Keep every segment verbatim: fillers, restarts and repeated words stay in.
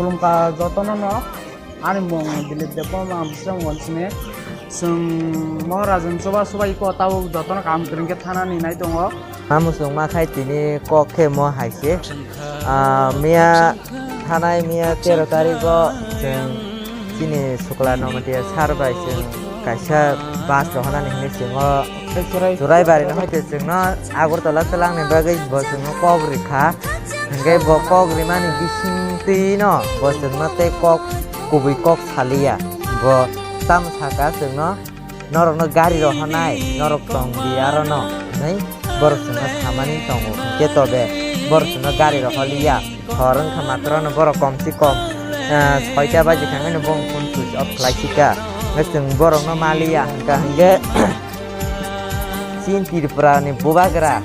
Khulumkha jotono no, ani mung Dilip Debbarma, ang bising wansine. Chwng Maharaj ni chuba chuba iko tabuk jotono kaham kwrwng khe thanani nai tongo. Amo chwng ma khai tini kok khe mo hai se. Ah, miya thanai miya tero tarikgo chwng chini Sukla Namatia sir bai chwng kaisa bus rohornani hinwi chwng o Churaibari no hoite chwngno Agartala twlangni bagwi bo chwngno kok rikha. Hwnkhe bo kok rimani bisingtwino bo chwngno tei kok kubui kok saliya. Bo tamo saka chwngno, "Norokno gari rohornai, norok tong di arono," hwnwi borok chwngno samani tongo. Hwnkhe tobe borok chwngno gari rohorliya. Hor wngkha matrono borok kom se kom, ah, soita baji thangmani bong phone switch off khlai sika. Hwnkhe chwng borokno maliya hwnkha hwnkhe chini Tripura ni bubagra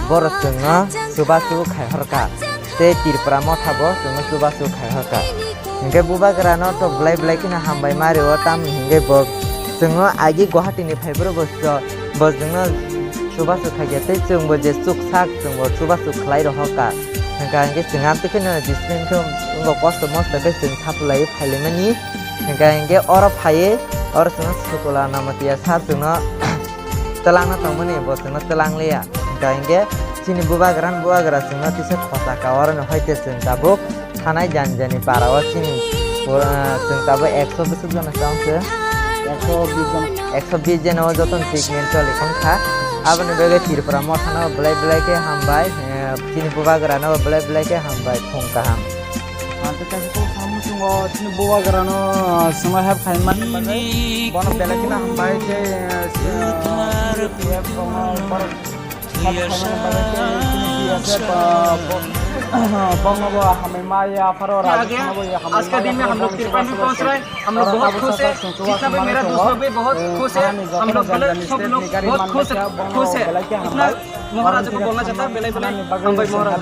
borok chwngno chubachu khai horkha. Tei Tripura motha bo chwngno chubachu khai horkha. Hwnkhe bubagra no to belai belai kheno hambai ma rio, tamni hwnkhe bo chwngno agi Guwahati ni phaibrwi bo, bo chwngno chubachu khaikha tei chwngbo je chuksak chwngbo chubachu khlai rohorkha. Hwnkha hwnkhe chwng amtwi kheno discipline khe wngkha, kosto mosto khe chwng thapulaiwi phailaimani. Hwnkha hwnkhe oro phaiwi oro chwngno Sukla Namatia sir chwngno twlangna tongmani, bo chwngno twlangliya. Hwnkha hwnkhe chini bubagra ni bubagra chwngno tisa khosa ka, oro ni hoite chwng tabuk thanai jani jani para o chini pura, chwng tabuk ekso bwswk jona chwng se. Ekso bis jona. Ekso bis jona o jotono treatment choli wngkha. Aboni bagwi Tripura mothano belai belai khe hambai, eh, chini bubagrano belai belai khe hambai, khum kaham. Ang tei kaisa kok samung chungo chini bubagrano, eh, chwngno help khaimani bagwi. Bono belai kheno hambai khe, eh, eh, P F rokno borok आज का दिन में हम लोग तिरपन भी पहुंच रहे हैं, हम लोग बहुत खुश है। जितना भी मेरा दोस्त लोग भी बहुत खुश है, हम लोग गलत सब लोग बहुत खुश है, खुश है। इतना महाराज को बोलना चाहता है, बेले बेले हम भाई महाराज।